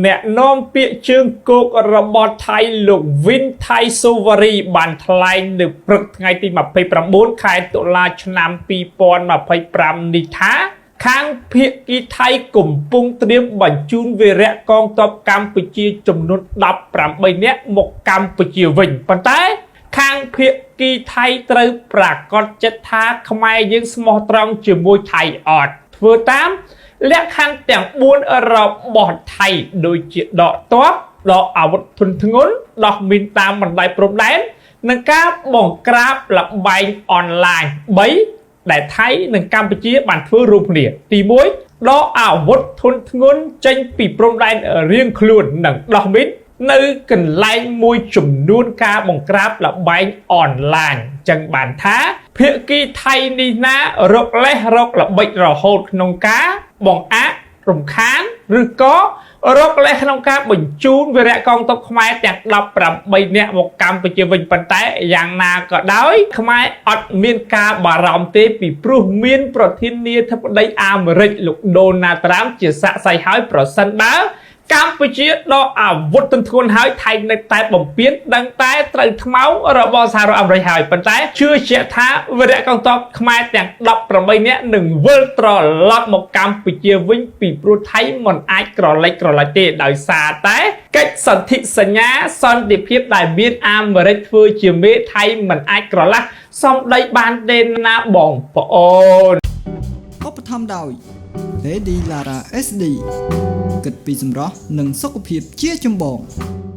អ្នកនាំពាក្យជើងគោករបស់ថៃលោកវិនថៃសូវរីបានថ្លែងនៅព្រឹកថ្ងៃទី29ខែតុលាឆ្នាំ2025នេះថាខាងភាគីថៃកំពុងត្រៀមបញ្ជូនវីរៈកងទ័ពកម្ពុជាចំនួន18នាក់មកកម្ពុជាវិញប៉ុន្តែ ខាងភាគីថៃត្រូវប្រាកដចិត្តថាខ្មែរយើងស្មោះត្រង់ជាមួយថៃអត់ធ្វើតាមលក្ខខណ្ឌទាំង4របស់ថៃដូចជាដកទ័ពដកអាវុធធុនធ្ងន់ដោះមីនតាមបណ្ដោយព្រំដែននិងការបង្ក្រាបល្បែងអនឡាញ3ដែលថៃនិងកម្ពុជាបានធ្វើរួមគ្នាទី1ដកអាវុធធុនធ្ងន់ចេញពីព្រំដែនរៀងខ្លួននិងដោះមីននៅកន្លែងមួយចំនួនការបង្ក្រាបល្បែងអនឡាញចឹងបានថាភាគីថៃនេះណារកលេសរកល្បិចរហូតក្នុងការបង្អាក់រំខានឬក៏រកលេសក្នុងការបញ្ជូនវីរៈកងទ័ពខ្មែរទាំង18នាក់មកកម្ពុជាវិញប៉ុន្តែយ៉ាងណាក៏ដោយខ្មែរអត់មានការបារម្ភទេពីព្រោះមានប្រធានាធិបតីអាមេរិកលោកដូណាល់ត្រាំជាសាក្សីហើយប្រសិនបើកម្ពុជាដកអាវុធទន្ធ្ងន់ហើយថៃនៅតែបំពេញដឹងតែត្រូវថ្មោងរបស់សហរដ្ឋអាមេរិកហើយប៉ុន្តែជឿជាក់ថាវីរៈកងទ័ពខ្មែរទាំង18នាក់នឹងវិលត្រឡប់មកកម្ពុជាវិញពីព្រោះថៃមិនអាចក្រឡេកក្រឡាច់ទេដោយសារតែកិច្ចសន្ធិសញ្ញាសន្តិភាពដែលមានអាមេរិកធ្វើជាមេថៃមិនអាចក្រឡាស់សំដីបានទេណាបងប្អូន ឧបត្ថម្ភដោយ Lady Lara SD គិតពីសម្រស់និងសុខភាពជាចម្បង។